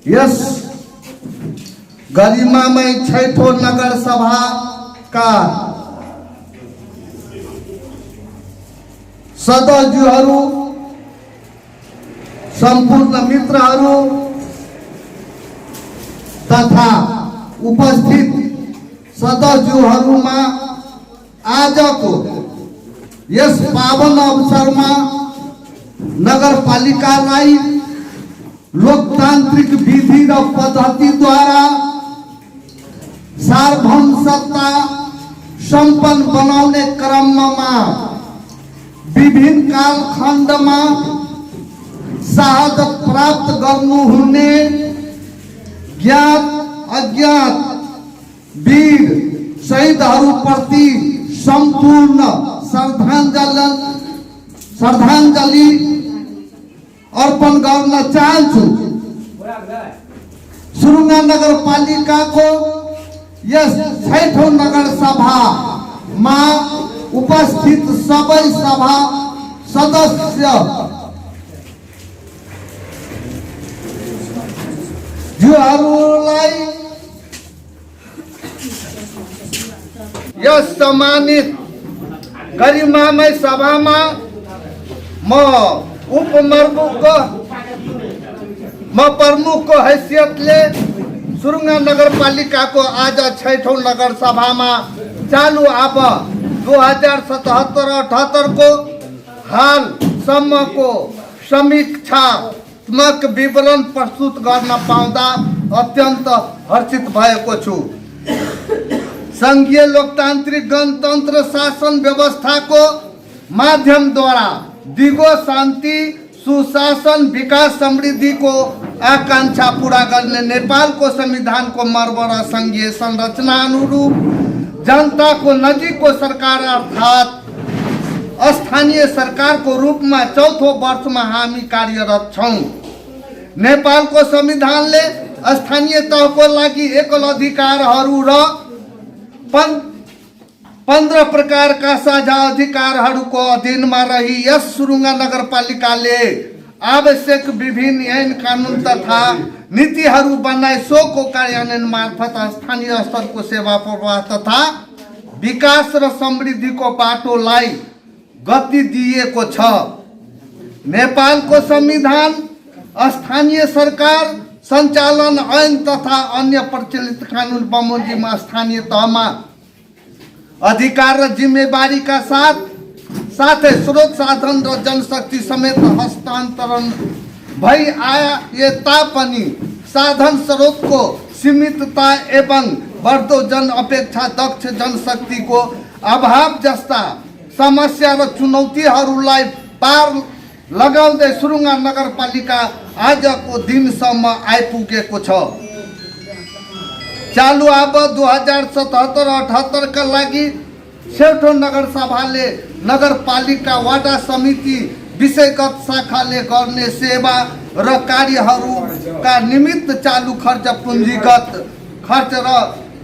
यस गरिमामय छैठौं नगर सभा का सदस्यहरू, संपूर्ण मित्रहरू तथा उपस्थित सदस्यहरूमा आजको यस पावन अवसरमा नगरपालिकालाई लोकतान्त्रिक विधि र पद्धतिद्वारा सार्वभौम सत्ता सम्पन्न बनाउने क्रममा विभिन्न कालखण्डमा शहादत प्राप्त गर्नुहुने ज्ञात अज्ञात वीर शहीदहरूप्रति सम्पूर्ण श्रद्धाञ्जली अर्पण गर्न चाहन्छु। सुरुङ्गा नगरपालिकाको यस छैठौं नगर सभामा उपस्थित सबै सभा सदस्यहरूलाई यस सम्मानित गरिमामय सभामा म प्रमुखको हैसियतले सुरुङ्गा नगरपालिकाको आज छैठौं नगर सभामा चालू अब 2077-78 को हालसम्मको समीक्षात्मक विवरण प्रस्तुत गर्न पाउँदा अत्यन्त हर्षित भएको छु। संघीय लोकतान्त्रिक गणतन्त्र शासन व्यवस्थाको माध्यमद्वारा दिगो शान्ति सुशासन विकास समृद्धिको आकांक्षा पूरा गर्ने नेपालको संविधानको मर्म र संघीय संरचना अनुरूप जनताको नजिकको सरकार अर्थात् स्थानीय सरकारको रूपमा चौथो वर्षमा हामी कार्यरत छौं। नेपालको संविधानले स्थानीय तहको लागि एकल अधिकारहरू र 15 प्रकारका साझा अधिकारहरूको अधीनमा रही यस सुरुङ्गा नगरपालिकाले आवश्यक विभिन्न ऐन कानुन तथा नीतिहरू बनाई सोको कार्यान्वयन मार्फत स्थानीय स्तरको सेवा प्रवाह तथा विकास र समृद्धिको बाटोलाई गति दिएको छ। नेपालको संविधान स्थानीय सरकार सञ्चालन ऐन तथा अन्य प्रचलित कानुन बमोजिम स्थानीय तहमा अधिकार र जिम्मेवारीका साथै स्रोत साधन र जनशक्ति समेत हस्तान्तरण भई आए तापनि साधन स्रोतको सीमितता एवं बढ्दो जनअपेक्षा दक्ष जनशक्तिको अभाव जस्ता समस्या र चुनौतीहरूलाई पार लगाउँदै सुरुङ्गा नगरपालिका आजको दिनसम्म आइपुगेको छ। चालू अब 2077-78 का लागि छैठौं नगर सभाले नगरपालिका वडा समिति विषयगत शाखाले गर्ने सेवा र कार्यहरूका निमित्त चालू खर्च पुँजीगत खर्च र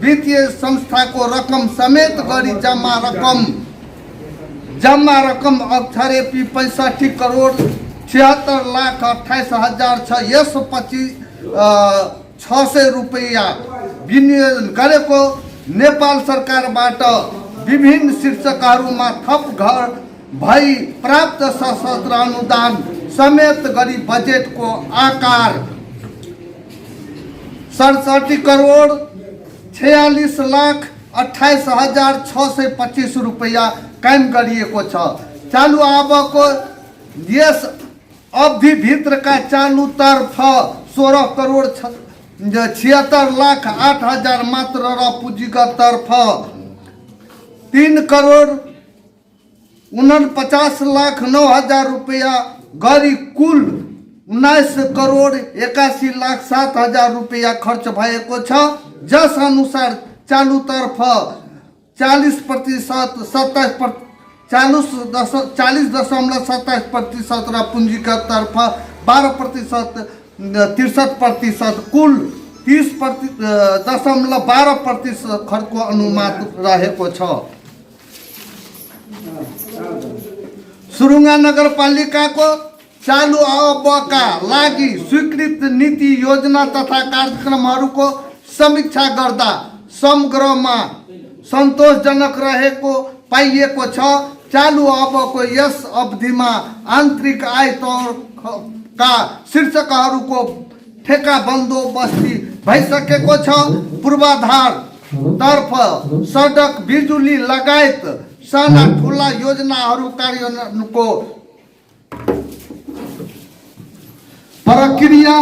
वित्तीय संस्थाको रकम समेत गरी जम्मा रकम अक्षरे 65 करोड 76,28,000 छ। यसपछि 600 रुपैयाँ विनियोजन गरेको नेपाल सरकारबाट विभिन्न शीर्षकहरूमा थप घर भई प्राप्त सशस्त्र अनुदान समेत गरी बजेटको आकार 67 करोड 46,28,625 रुपैयाँ कायम गरिएको छ। चालू आवको यस अवधिभित्रका चालू तर्फ 16 करोड 76,08,000 मात्र र पुँजीगत तर्फ 3 करोड 49,09,000 रुपैयाँ गरी कुल 19 करोड 81,07,000 रुपैयाँ खर्च भएको छ। जस अनुसार चालू तर्फ 40.27% र पुँजीगत तर्फ 12.63% कुल 30.12% खर्चको अनुमान रहेको छ। सुरुङ्गा नगरपालिकाको चालू अवका लागि स्वीकृत नीति योजना तथा कार्यक्रमहरूको समीक्षा गर्दा समग्रमा सन्तोषजनक रहेको पाइएको छ। चालू अवको यस अवधिमा आन्तरिक आय तौरका शीर्षकहरूको ठेका बन्दोबस्ती भइसकेको छ। पूर्वाधार तर्फ सडक, बिजुली लगायत साना ठुला योजनाहरू कार्यान्वयनको प्रक्रिया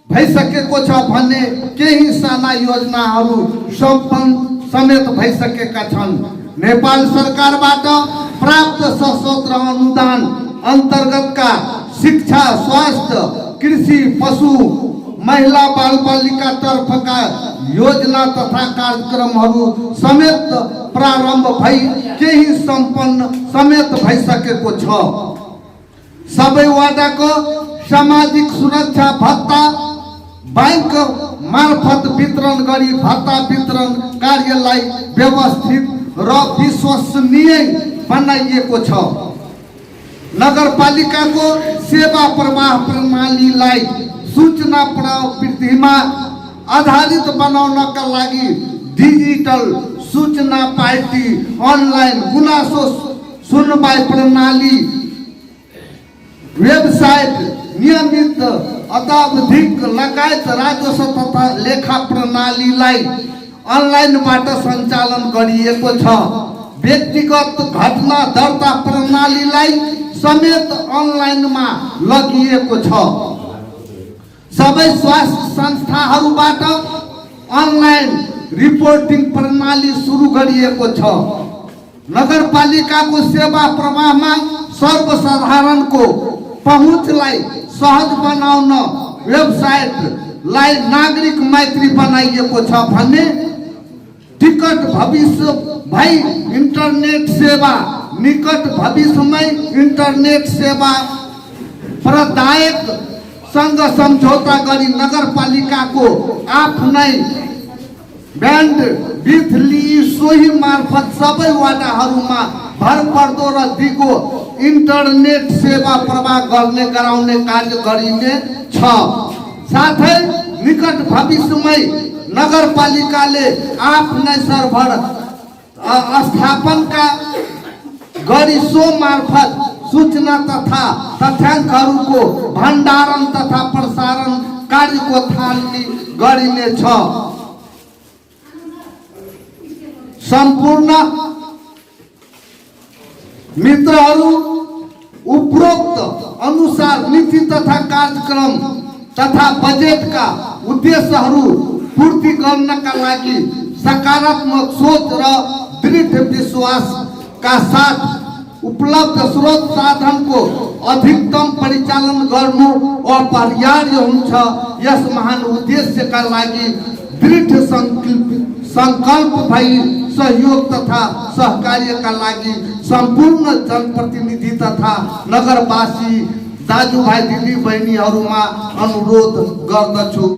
भइसकेको छ भने केही साना योजनाहरू सम्पन्न समेत भइसकेका छन्। नेपाल सरकारबाट प्राप्त सशस्त्र अनुदान अन्तर्गतका शिक्षा, स्वास्थ्य, कृषि, पशु, महिला बालबालिका तर्फका योजना तथा कार्यक्रमहरू समेत प्रारम्भ भई केही सम्पन्न समेत भइसकेको छ। सबै वडाको सामाजिक सुरक्षा भत्ता बैंक मार्फत वितरण गरी भत्ता वितरण कार्यलाई व्यवस्थित र विश्वसनीय बनाइएको छ। नगरपालिकाको सेवा प्रवाह प्रणालीलाई सूचना प्रविधिमा आधारित बनाउनका लागि डिजिटल सूचना पार्टी, अनलाइन गुनासो सुनवाई प्रणाली, वेबसाइट, नियमित अत्यावधिक लगायत राजस्व तथा लेखा प्रणालीलाई अनलाइनबाट सञ्चालन गरिएको छ। व्यक्तिगत घटना दर्ता प्रणालीलाई समेत अनलाइनमा लगिएको छ। सबै स्वास्थ्य संस्थाहरूबाट अनलाइन रिपोर्टिङ प्रणाली सुरु गरिएको छ। नगरपालिकाको सेवा प्रवाहमा सर्वसाधारणको पहुँचलाई सहज बनाउन वेबसाइटलाई नागरिक मैत्री बनाइएको छ भने टिकट भविष्य भई इन्टरनेट सेवा, निकट भविष्यमै इन्टरनेट सेवा प्रदायक सँग सम्झौता गरी नगरपालिकाको आफ्नै ब्यान्ड विथ लिई सोही मार्फत सबै वडाहरूमा भरपर्दो र दिगो इन्टरनेट सेवा प्रवाह गराउने कार्य गरिने छ। साथै निकट भविष्यमै नगरपालिकाले आफ्नै सर्भर स्थापना गरी सो मार्फत सूचना तथा तथ्याङ्कहरूको भण्डारण तथा प्रसारण कार्यको थालनी गरिनेछ। सम्पूर्ण मित्रहरू, उपरोक्त अनुसार नीति तथा कार्यक्रम तथा बजेटका उद्देश्यहरू पूर्ति गर्नका लागि सकारात्मक सोच र दृढ विश्वासका साथ उपलब्ध स्रोत साधनको अधिकतम परिचालन गर्नु अपरिहार्य हुन्छ। यस महान उद्देश्यका लागि दृढ संकल्प भई सहयोग तथा सहकार्यका लागि सम्पूर्ण जनप्रतिनिधि तथा नगरवासी दाजुभाइ दिदी बहिनीहरूमा अनुरोध गर्दछु।